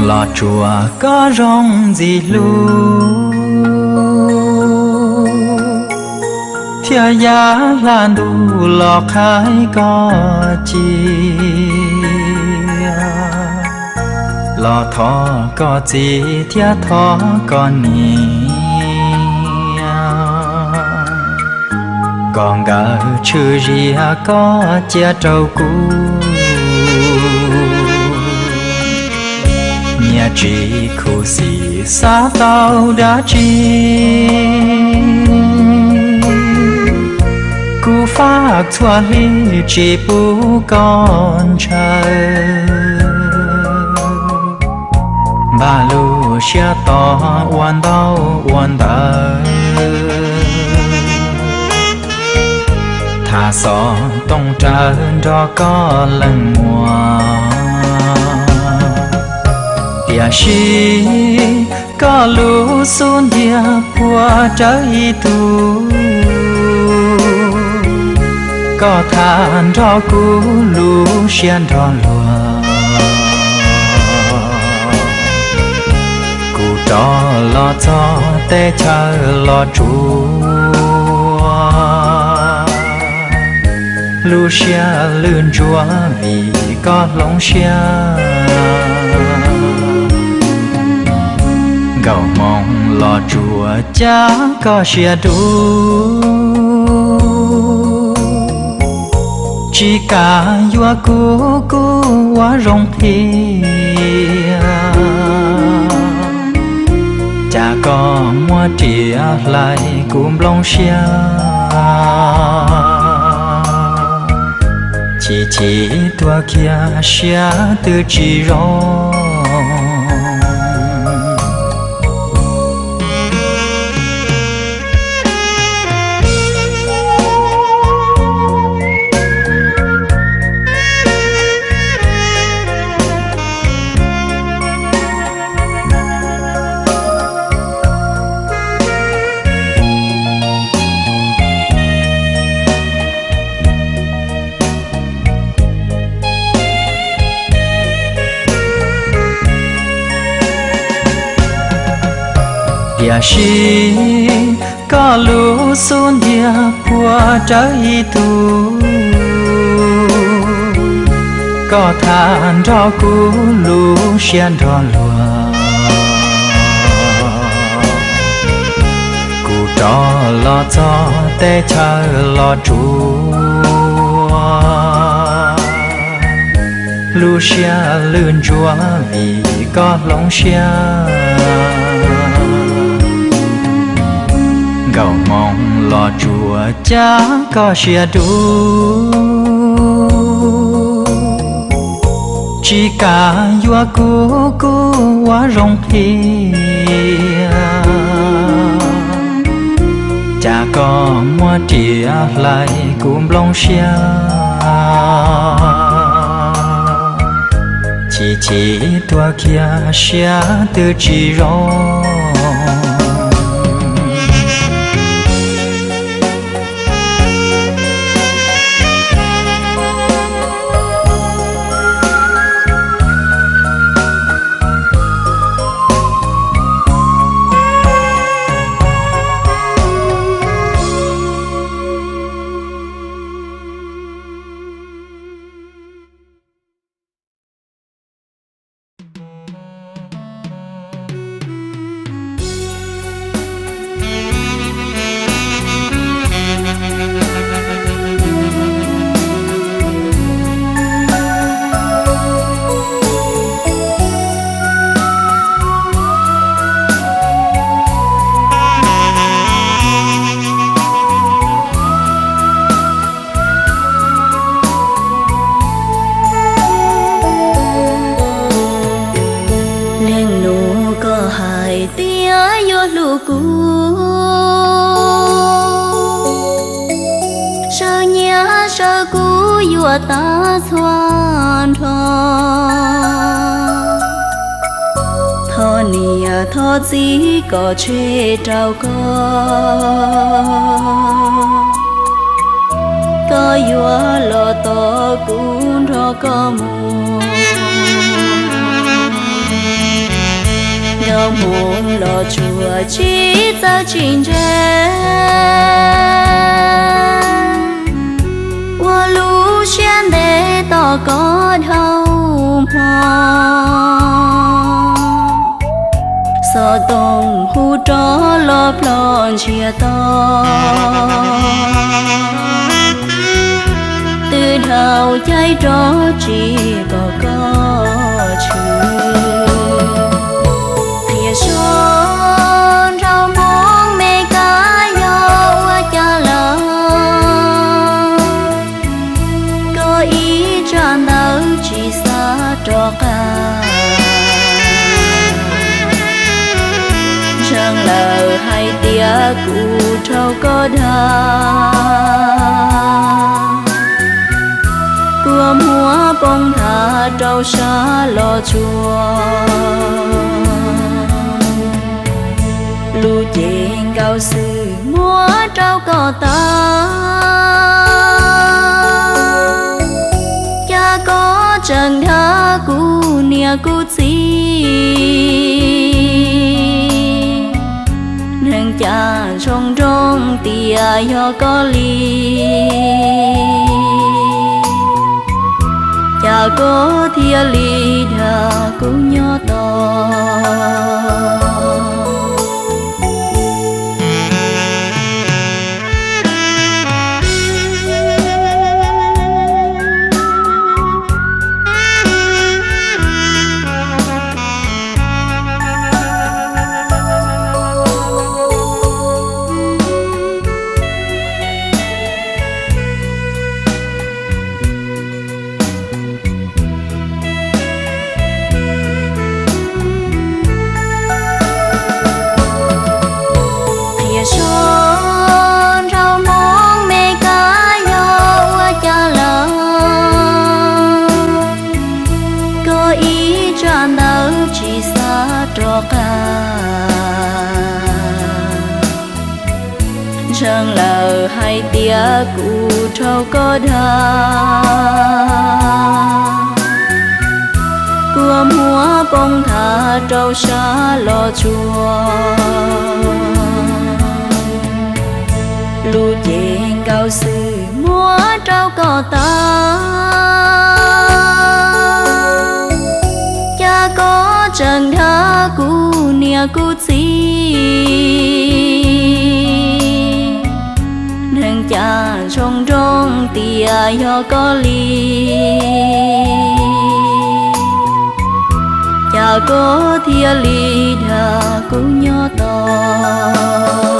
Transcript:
Los tsuas koj zoo ntxim hlub, thiab yav hla ntuj los qhaib koj cia. Los thov koj txiv thiab thov koj niam, kom nkawd tshwm sim koj cia rau kuv. Nyias tsis khuv xim xav tau dab tsi, kuv faj txhua hli tsis pub koj ntshaw. Npaj lub siab tos ua ntaub ua ntawv, tham xov tooj rawv nrog koj leej muam. Tiam sis koj lub xub ntiag puag rawv ib tug, koj tham nrog kuv lub siab nrog luag. Kuv rov los txog teb chaws los tsuas, lub siab lwj ntsuav vim koj hloov siab. Nkauj Hmoob los tsuas cav koj siab dub, tsis kam yuav kuv kuj ua zoo qhia. Cas koj muab riam hlais kuv nplooj siab, chim chim tuag khiav siab twb tsis zoo. Tiam sis koj lub xub ntiag puag rawv ib tug, koj tham nrog kuv lub siab nrog luag. Kuv rov los txog teb chaws los tsuas, lub siab lwj ntsuav vim koj hloov siab. Nkauj Hmoob los tsuas cav koj siab dub, tsis kam yuav kuv kuj ua zoo qhia. Cas koj muab riam hlais kuv nplooj siab, chim chim tuag khiav siab twb tsis zoo. Leej nus koj hais tias yuav hlub kuv, sawv nyiam sawv kub yuav tag txhua nrho. Thov niam thov txiv kom tshem rau koj, koj yuav los tos kuv nrog koj mus. Cov hmoov los tsuas tsis txawj tsis ntse, ua lub siab ntev tos koj dhau hmo. Xov tooj hu rov los plhom ntsiag to, twb dhau caij rov tsis pom koj tshwm. Qhia sov nraug Hmoob Mes Kas yog ua cas lawm, koj ib tsam ntawd tsis xav rov qab. Ntseeg lawm hais tias kuv rhaub koj dag, kua muag poob nthav rau sab los tsuas. Lub cev nkauj xwm muab rau koj tau, cas koj tseem dag kuv niam kuv txiv. Neeg cas ntsoov nroog tias yog koj li, cas koj thiaj li dag kuv nyob tos. Qhia sov nraug Hmoob Mes Kas yog ua cas lawm, koj ib tsam ntawd tsis xav rov qab. Ntseeg lawm hais tias kuv rhaub koj dag, kua muag poob nthav rau sab los tsuas. Lub cev nkauj xwm muab rau koj tau, cas koj tseem dag kuv niam kuv txiv. Neeg cas ntsoov nroog tias yog koj li, cas koj thiaj li dag kuv nyob tos.